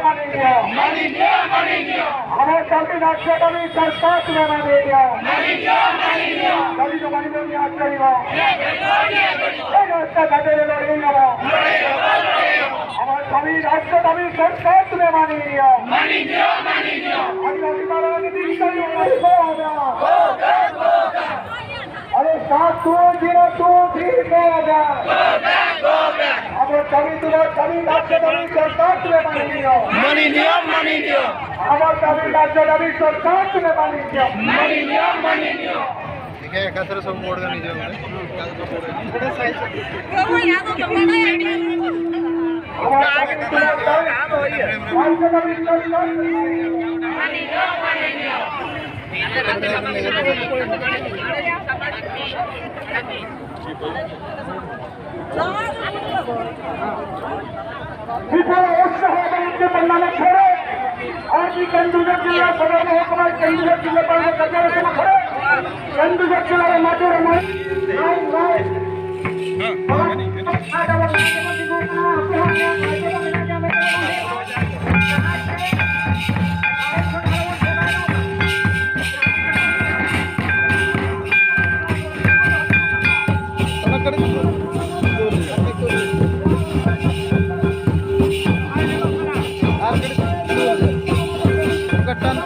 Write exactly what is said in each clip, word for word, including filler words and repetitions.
মাননীয়। মাননীয়, মাননীয়। আমার দাবি, রাজ্য দাবি, সরকার তুমি মানিয়ে নিও। মাননীয়, মাননীয়। দাবি তো মানিয়ে নিয়ে আজ করিব। এই রাস্তাঘাটে লড়াই হব। আমার দাবি, রাজ্য দাবি, সরকার তুমি মানিয়ে নিও। মাননীয়, মাননীয়। আদিবাসী বারো রাজনীতি বিচার করতে হবে। আরে সাত দুই জিরো টু থ্রি ফোর। আমার দাবি, তোমার দাবি, রাজ্য দাবি, সরকার তুমি মানিয়ে নিও। মাননীয়, মাননীয়। আমার দাবি, রাজ্য দাবি, সরকার তুমি মানিয়ে নিও। মাননীয়, মাননীয়। দেখে একাত্তরে সব মোড় গানি যাবে। আমার দাবি, তোমার দাবি, রাজ্য দাবি, সরকার তুমি মানিয়ে নিও। বিপুল উৎসাহ এবং উদ্দীপনার মধ্যে আজ কেন্দুঝর জেলা সদর মহকুমার কেন্দুঝর জেলা পর্ব কার্যালয় সমক্ষে কেন্দুঝর জেলার মাটির মাই মাই মাই ᱟᱨ ᱠᱟᱹᱴᱤᱡ ᱱᱚᱝᱠᱟ ᱴᱟᱱ,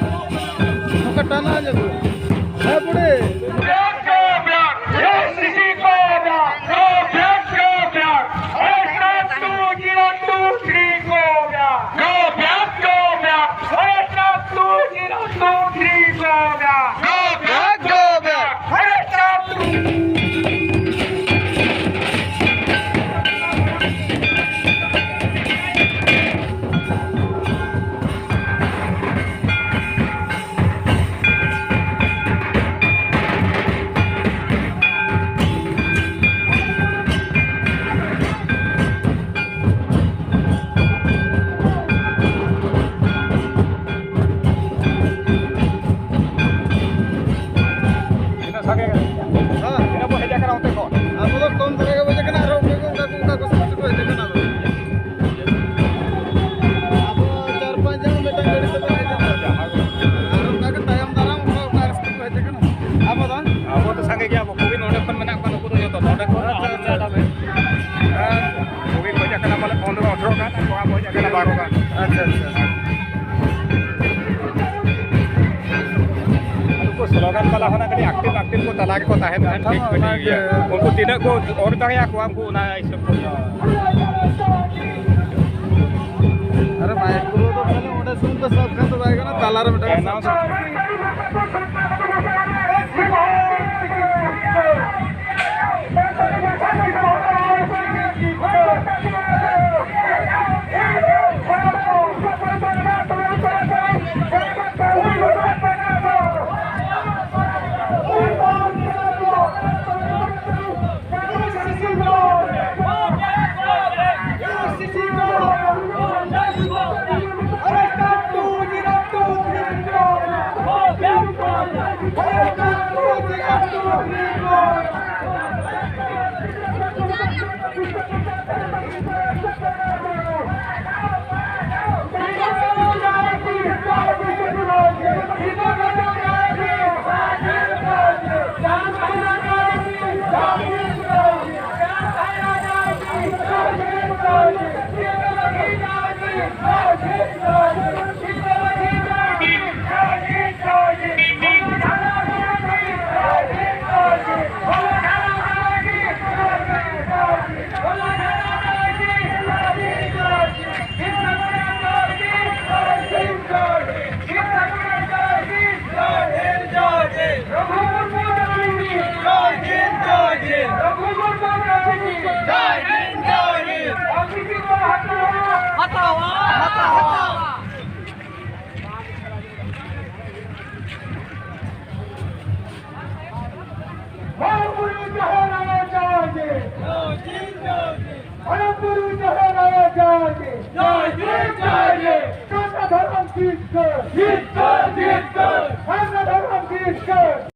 ᱱᱚᱝᱠᱟ ᱴᱟᱱᱟ ᱧᱚᱜ ᱢᱮ᱾ ᱦᱮᱸ ᱵᱩᱰᱷᱤ᱾ ᱟᱪᱪᱷᱟ, ᱟᱪᱪᱷᱟ᱾ ᱩᱱᱠᱩ ᱥᱞᱳᱜᱟᱱ ᱵᱟᱞᱟ ᱦᱚᱸ ᱠᱟᱹᱴᱤᱡ ᱮᱠᱴᱤᱵᱷ, ᱮᱠᱴᱤᱵᱷ ᱠᱚ ᱛᱟᱞᱟ ᱨᱮᱠᱚ ᱛᱟᱦᱮᱱ ᱠᱷᱟᱱ ᱠᱟᱛᱷᱟ ᱴᱷᱤᱠ ᱢᱟ ᱠᱟᱹᱴᱤᱡ ᱚᱱᱟᱜᱮ᱾ ᱤᱭᱟᱹ᱾ ᱩᱱᱠᱩ ᱛᱤᱱᱟᱹᱜ ᱠᱚ ᱚᱨ ᱫᱟᱲᱮᱭᱟᱠᱚᱣᱟ ᱩᱱᱠᱩ ᱚᱱᱟ ᱦᱤᱥᱟᱹᱵ ᱠᱚ᱾ ᱟᱨᱮ ᱢᱟᱭᱤᱠ ᱠᱚ ᱫᱚ ᱢᱟᱱᱮ ᱚᱸᱰᱮ ᱥᱩᱨ ᱫᱚ ᱥᱟᱵ ᱠᱷᱟᱱ ᱫᱚ ᱵᱟᱭ ᱜᱟᱱᱚᱜᱼᱟ, ᱛᱟᱞᱟ ᱨᱮ ᱢᱤᱫᱴᱟᱝ ᱮᱱᱟᱣᱩᱱᱥ᱾ ᱥᱟᱵ᱾ ᱢᱟᱨᱟᱝ ᱵᱩᱨᱩ ᱡᱟᱦᱮᱨ ᱟᱭᱳ ᱡᱟᱦᱮᱨ ᱜᱮ᱾ ᱢᱟᱨᱟᱝ ᱵᱩᱨᱩ ᱡᱟᱦᱮᱨ ᱟᱭᱳ ᱡᱟᱦᱮᱨ ᱜᱮ᱾ ᱡᱟᱦᱮᱨ ᱜᱮ᱾ ᱥᱟᱨᱱᱟ ᱫᱷᱚᱨᱚᱢ ᱡᱤᱛᱠᱟᱹᱨ᱾ ᱡᱤᱛᱠᱟᱹᱨ, ᱡᱤᱛᱠᱟᱹᱨ᱾ ᱥᱟᱨᱱᱟ ᱫᱷᱚᱨᱚᱢ ᱡᱤᱛᱠᱟᱹᱨ᱾